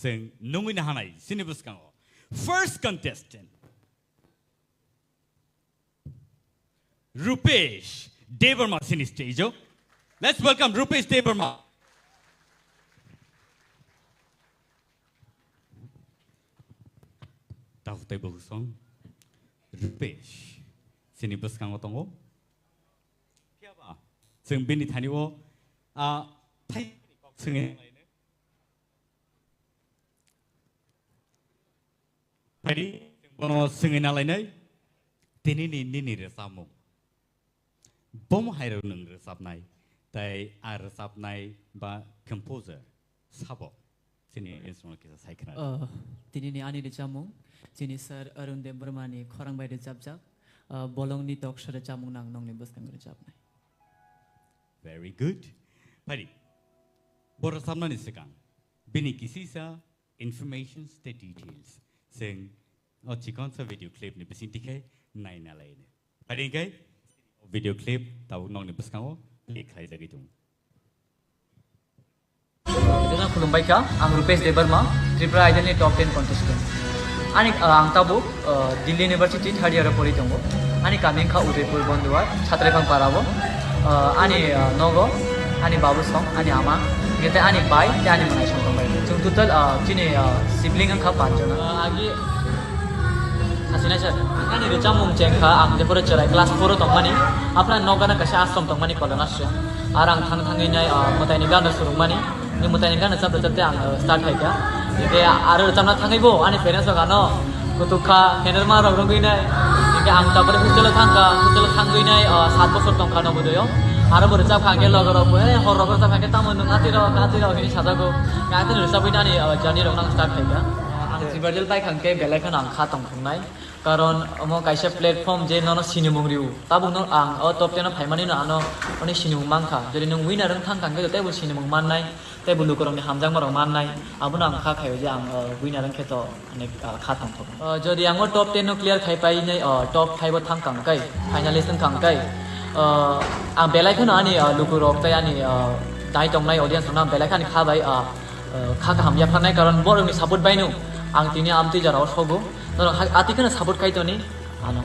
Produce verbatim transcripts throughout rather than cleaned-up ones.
Chwng nungwi nahanai chini bwskango. First contestant, Rupesh Debbarma chini stage o. Let's welcome Rupesh Debbarma. Takhuk tei bukhuk song Rupesh chini bwskango tongo. Phiya ba, chwng bini thani o, a, thai swngwi Phaidi, bono swngwi nalainai, tinini nini rwchapmung. Bomo hairok nwng rwchapnai, tei a rwchapnai ba composer sabo chini instrument kisa sai khna. Ah, tinini ani rwchapmung, chini sir Arun Debbarma ni khorang bai rwchapjak, ah, Bolongni Toksa rwchapmung nang nongni bwskango rwchapnai. Very good. Phaidi, bo rwchapnani swkang, bini kisisa informations tei details. Chwng o chikonsa video clip ni bisingtwi khe naina laini. Phaidi hwnkhe video clip tabuk nokni bwskango play khlaijagwi tongo. Jotono khulumbai kha, ang Rupesh Debbarma, Tripura Idol ni top ten contestant. Ani, uh, ang tabuk, uh, Delhi University third year o pori tongo. Ani kami wngkha Udaipur Bonduar, Chhatraiphang para o. Uh, ani, uh, nogo, ani babu song, ani ama, hingke tei ani bai, tei ani mwnai song tongbai. Chwng total, uh, chini, uh, sibling wngkha panch jona. Uh, agi, sasinai sir, ani rwchapmung chengkha, ang jepore cherai class four o tongmani, aphra nokgana kaisa ashram tongmani kolona se. Ar ang thang thangwi nai, uh, mwtaini gana surungmani. Ni mwtaini gana chap chap tei ang, uh, start hai kha. Hingke aro rwchapna thangwi bo ani parents rok ano kutuk kha, henerma rok rwgwi nai. Hingke ang tabore hostel o thang kha, hostel o thangwi nai, uh, sat bosor tong kha Navodaya o. Aro bo rwchap kha hingke loge rok bo, "Eh, hor rok rwchap kha hingke tamo nwng atwi rok, atwi rok," hinwi sajago. Hingke atwi rwchapwi nai ani, uh, journey rok no ang start hai kha. Ang silver medal pai kha hingke belai kheno ang kha tong thung nai. Karon omo kaisa platform je nono sinimung riu. Tabuk no ang o top ten o phaimani no ano oni sinimung mankha. Jodi nwng winner wng thang kha hingke teibo sinimung mannai, teibo lukurokni hamjakmarok mannai. Abono ang kha khaio je ang, o, winner wngkhe to onek, o, kha tongthok. O, jodi ang o top ten no clear khai pai nai, o, top five o thang kha hingke, finalist wng kha hingke, o, ang belai kheno ani, o, lukurok tei ani, o, nai tongnai audience rokno ang belai khani kha bai, o, o, kha kaham yapharnai, karon borokni support baino ang tini amtwi jora o sogo. Norok ha-, ati kheno support khai toni, ano.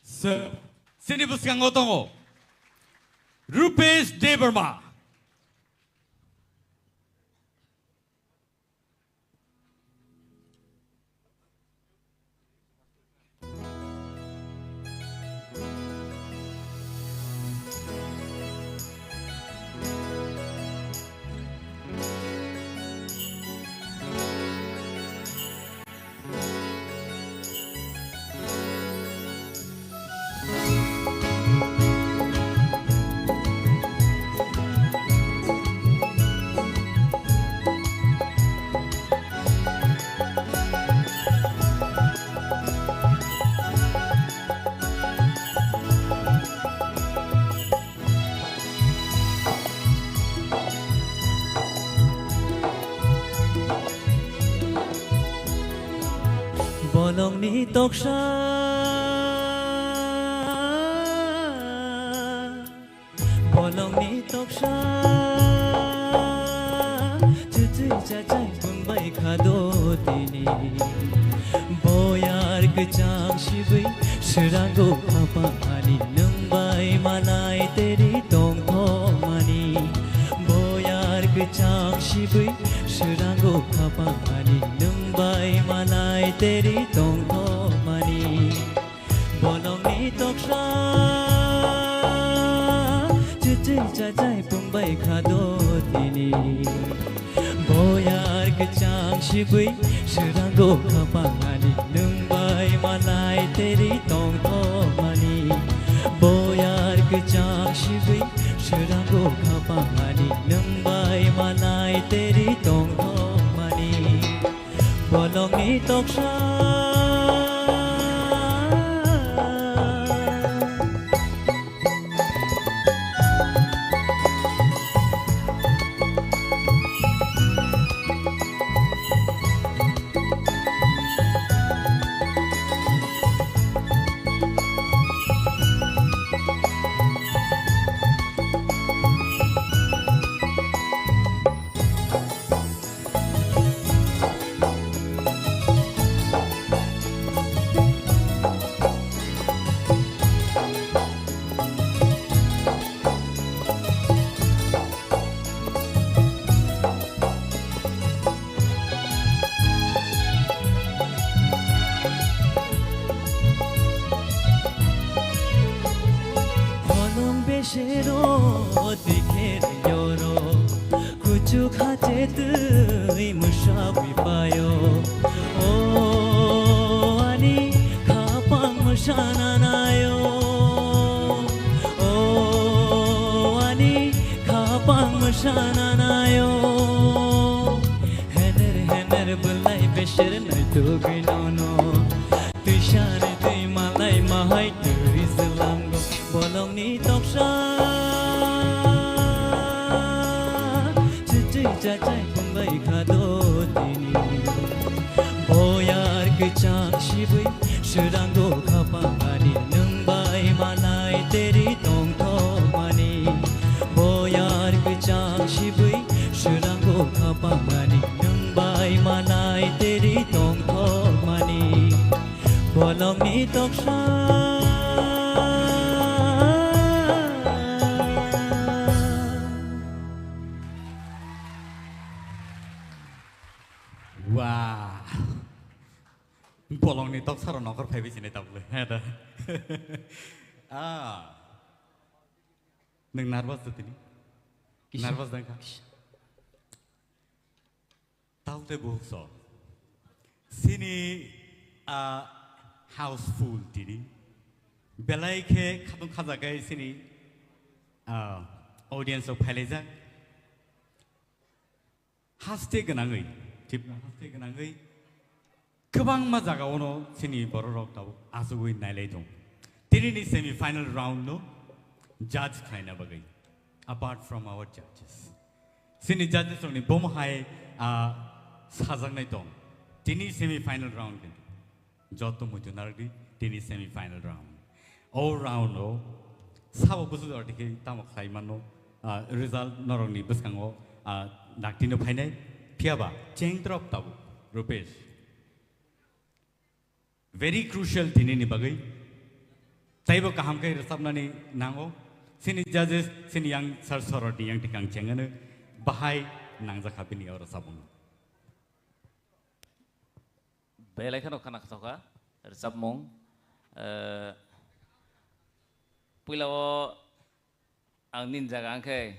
Sir, chini bwskango tongo Rupesh Debbarma. Bolongni toksa, bolongni toksa, chuchwi chachai pungbai khado tini. Boyar kwchang sibwi swrango khapang ani nwng bai malai teri tongthokmani. Boyar kwchang sibwi swrango khapang ani nwng bai malai teri tongthokmani. Bolongni toksa, chuchwi chachai pungbai khado tini. Boyar kwchang sibwi swrango khapang ani nwng bai Malai teri tongthokmani, boyar kwchang sibui, swrango khapangmani, nwng bai malai teri tongthokmani, bolongni toksa. Bolong besero dikher yoro, kuchuk hache twi mwsabwi payo. O ani khapang mwsana nayo, o ani khapang mwsana nayo. Hener hener bwlai beser naitugwi nono, twisani twi malai mahai twi zlango. Bolongni toksa chwchwi chachai phunbai kha do tini. Boyar kwchang sibui swrango khapangmani, nwng bai malai teri tongthokmani. Boyar kwchang sibui swrango khapangmani, nwng bai malai teri tongthokmani. Bolongni toksa. Wah. Bolongni toksaro nokhor phaibai sinai tabukle. He da. Ah. Nwng nervous da tini? Kisa. Nervous da wngkha? Kisa. Taote buhukso. Sini, ah, houseful tini. Belai khe khatung khajagai sini, ah, audience rok phailaijak. Haste gwnangwi, Tripura haste gwnangwi kwbangma jagao no chini borok rok tabuk achugwi nailai tong. Tini ni semi final round no judge khlaina bagwi, apart from our judges. Chini judges rok ni bomo hai, ah, sajaknai tong. Tini semi final round kintu. Joto muitu narwkdi tini semi final round. O round o sabo busu jora dikhe tamo khlai mano, ah, result norokni bwskango, ah, daktino phainai. Phiyaba cheng drop tabuk, Rupesh. Very crucial tini ni bagwi. Taibo kaham khe rwchapnani nango. Chini judges, chini yang sir soror ni yang tikang chengano bahai nangjak ha bini o rwchapmung. Belai kheno khana khasokha rwchapmung. Eh, puila o ang nini jaga ang khe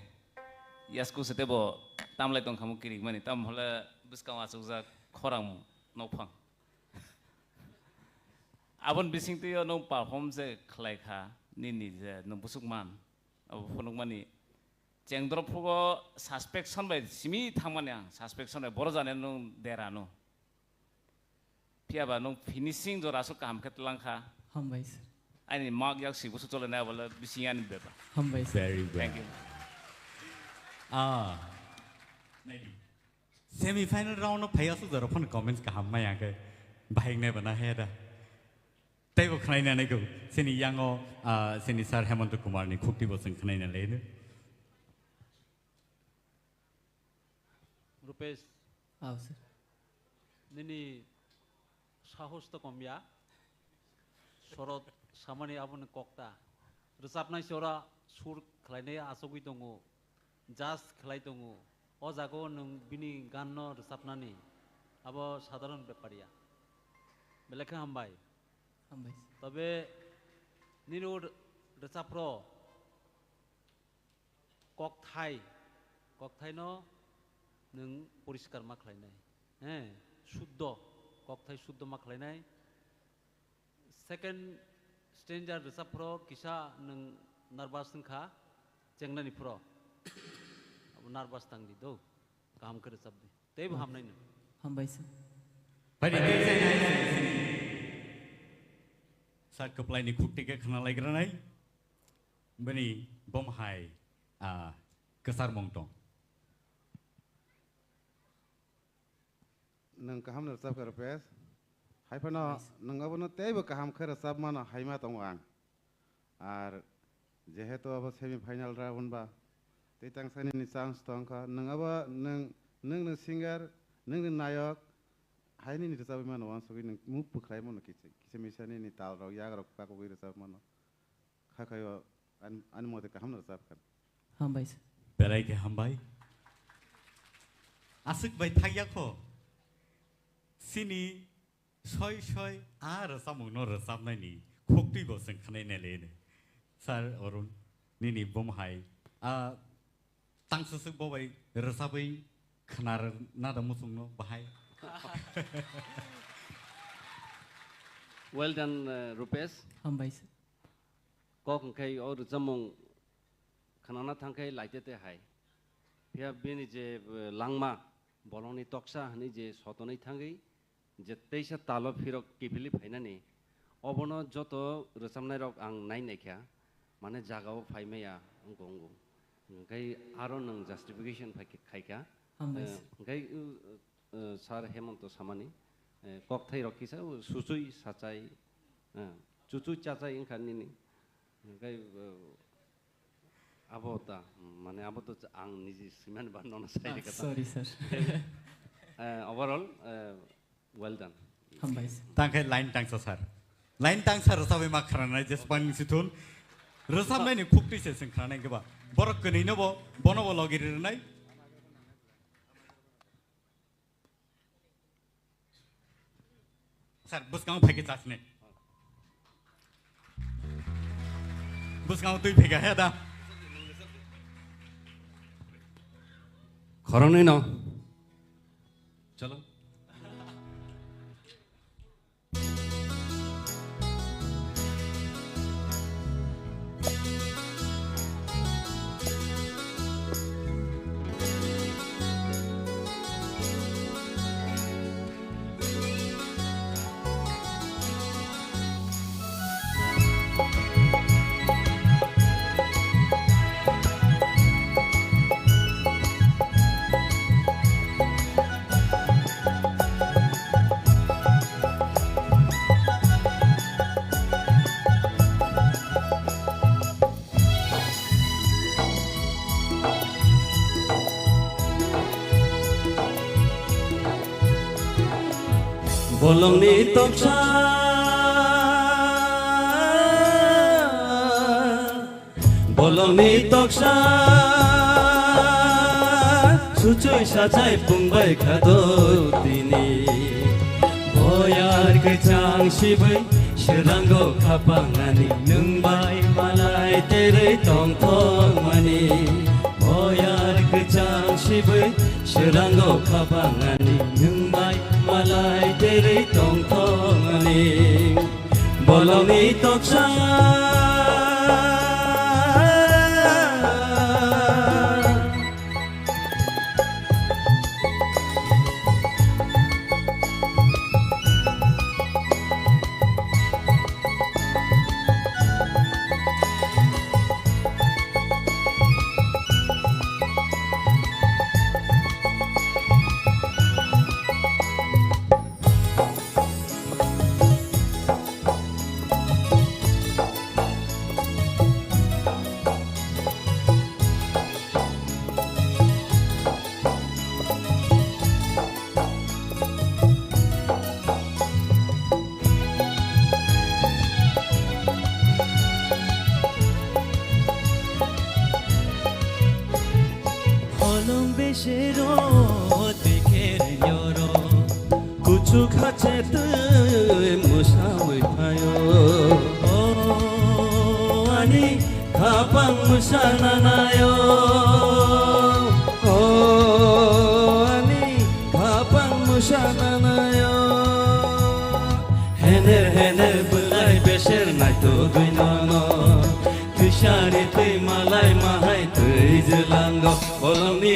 yasku se tebo tamlai tong khamu kirik mani, tam hole bwskang achukjak khorang nokphang. Aboni bising twi o nwng perform je khlai kha nini je nwng busuk man, abo phunuk mani chengdrop phugo suspension bai simi thangmani ang, suspension bai boro jani nwng dera no. Phiyaba nwng finishing jora aswk kaham khe tlang kha. Hambai sir. Aini mak yak si busu chole nai bole bising ani beba. Hambai sir. Very well. Thank you. Ah. Naidi. Semi final round no phai aswk jora phone comments kaham maya khe bahik nai bana he da. Taibo khnaina nai go. Sini yango, ah, sini sir Hemanta Kumar ni khukti bo chwng khnaina le. Rupesh, Aw, sir. Nini sahos to kom ya. Sorot samani aboni kokta. Rwchapnai sora sur khlainai achugwi tongo. Judge khlai tongo. O jaga o nwng bini gan no rwchapnani. Abo sadharon bepar ya. Belai khe hambai. Hambai, sir. Tobe nini o rwchapro kokthai, kokthaino nwng poriskar ma khlainai, he, suddo, kokthai suddo ma khlainai. Second stanza rwchap phro kisa nwng nervous wngkha, chengnani phro. Abo nervous tangdi do, kaham khe rwchapdi. Teibo hamnai nwng. Hambai sir. Bai di, tei sai nai, sai, sai. Sir kwplaini khukti khe khna laigranai. Bini bom hai, ah, kwcharmung tong. Nwng kaham no rwchapkha, Rupesh. Hai phano nwng abono teibo kaham khe rwchapmano haima tongo ang. Ar jehetu abo semi final round ba, tei tangsa nini chance tongkha. Nwng abo nwng, nwng, nwng singer, nwng ni nayok, hai nini rwchabwi mano uansugwi nwng muk bwkhlai mano kisa, kisa misa nini tal rok, yak rok kakugwi rwchapmano. Kha khaio ani, ani mote kaham no rwchapkha. Hambai sir. Belai khe hambai. Aswk bai thakya kho. Sini soi soi a rwchapmung no rwchapnai ni khukti bo chwng khnai nai le. Sir Arun, nini bom hai. A tangsa swk bo bai rwchapwi khna rwna da muchung no bahai. Well done, uh, Rupesh. Hambai sir. Kok hwnkhe o rwchapmung khnana thangkhe laitete hai. Phiya bini je, eh, langma, bolongni toksa hwnwi je sotonwi thangwi je teisa talo phirok kiphilwi phainani, obono joto rwchapnairok ang nai naikha, mane jagao phai maya wngkha wngo. Hwnkhe aro nwng justification phai khe khaikha. Hambai sir. Eh, hwnkhe, uh, uh, Sir Hemonto samani, eh, kokthairok kisa, uh, suchui sachai, uh, chuchui chachai wngkha nini. Hwnkhe, uh, abo ta, mane abo to ang niji swimani ba nono sai Ah, de kata. Sorry, sir. Eh, overall, eh, well done. Hambai sir. Tangkhe line tangsa sir. Line tangsa rwchapwi ma khranai jesbang sithun. Rwchapnaini khukti se sing khranai keba. Borok kwnwi no bo, bono bo logi rinai. Sir, bwskango phaikhe chasne. Bwskango twi phaikha he da. Khoroknwi no. Chalo. Bolongni toksa, bolongni toksa, suchui sachai pungbai khado tini. Boyar kwchang sibui swrango khapangani, nwng bai malai terei tongthokmani. Boyar kwchang sibui swrango khapangani, nwng bai malai terei tongthokmani. Bolongni toksa.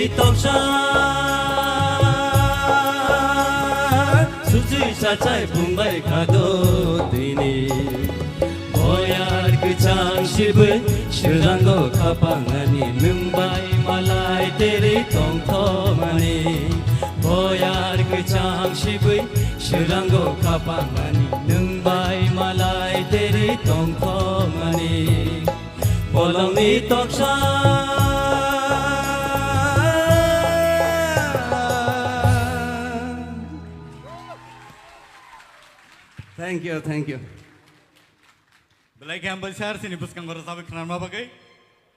Toksa suchi sachai bumbai khado tini. Boyar kwchang sibui srango khapangani nwng bai malai teri tongthomani. Boyar kwchang sibui srango khapangani nwng bai malai teri tongthomani. Bolongni toksa. Thank you, thank you. Belai khe hambai sir, chini bwskango rwchapwi khwnarma bagwi.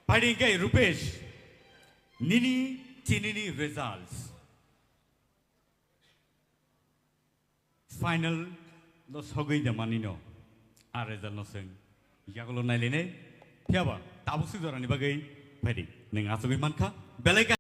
Phaidi hwnkhe Rupesh, nini chinini results. Final lo sogwi de manino. A result no swng. Yagulo nailainai. Phiyaba tabuk si jorani bagwi phaidi. Nwng achugwi mankha. Belai khe